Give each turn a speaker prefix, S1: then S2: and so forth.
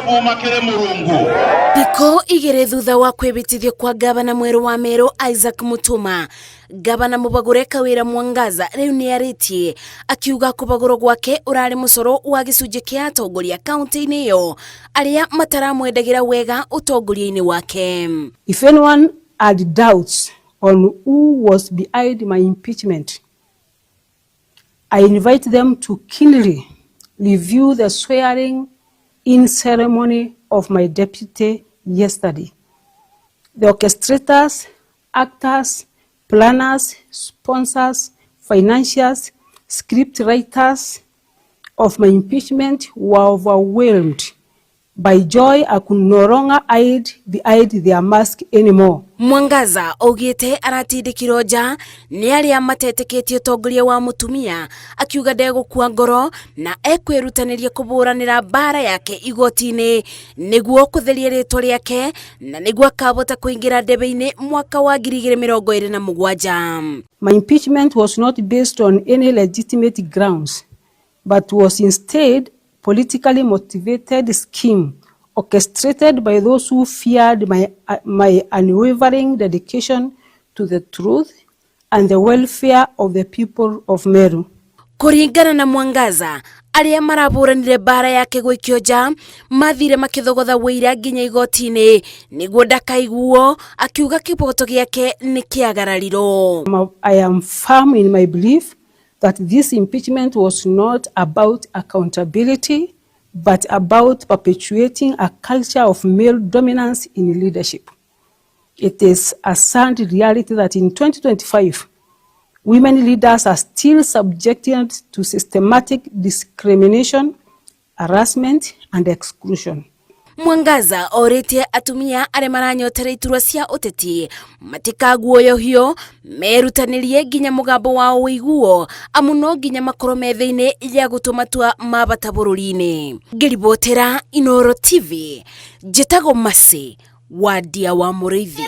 S1: Buma kiri Murungu.
S2: Thikũ igĩrĩ thutha wa kwĩbĩtithio kwa gavana mwerũ wa Meru Isaac Mutuma, gavana mũbagũre Kawĩra Mwangaza rĩu nĩarĩtie akiuga kũbagũrwo gwake ũrarĩ mũcoro wa gĩcunjĩ kĩa atongoria kaunti-inĩ ĩyo arĩa mataramwendagĩra wega ũtongoria-inĩ wake.
S3: If anyone had doubts on who was behind my impeachment, I invite them to keenly review the swearing in ceremony of my deputy yesterday. The orchestrators, actors, planners, sponsors, financiers, script writers of my impeachment were overwhelmed by joy. I could no longer hide behind their mask anymore.
S2: Mwangaza augĩte aratindĩkirwo nja nĩ arĩa matetĩkĩtie ũtongoria wa mũtumia, akiuga ndegũkua ngoro na ekwĩrutanĩria kũbũranĩra mbara yake igoti-inĩ nĩguo kũtheria rĩtwa rĩake na nĩguo akabota kũingĩra ndebe-inĩ mwaka wa 2027.
S3: My impeachment was not based on any legitimate grounds, but was instead politically motivated scheme orchestrated by those who feared my unwavering dedication to the truth and the welfare of the people of Meru.
S2: Kũringana na Mwangaza, arĩa marabũranire mbara yake gũikio nja mathire makĩthogotha wũira nginya igoti-inĩ nĩguo ndakaiguo, akiuga kĩboto gĩake nĩ kĩagararirwo.
S3: I am firm in my belief that this impeachment was not about accountability, but about perpetuating a culture of male dominance in leadership. It is a sad reality that in 2025, women leaders are still subjected to systematic discrimination, harassment, and exclusion.
S2: Mwangaza orĩtie atumia arĩa maranyotera iturwa cia ũteti matikaguoyohio, merutanĩrie nginya mũgambo wao ũiguo, amu no nginya makorwo me thĩinĩ ya gũtua matua ma bata bũrũri-inĩ. Ngĩribotera Inooro TV, njĩtagwo Mercy Wandia wa Mũrĩithi.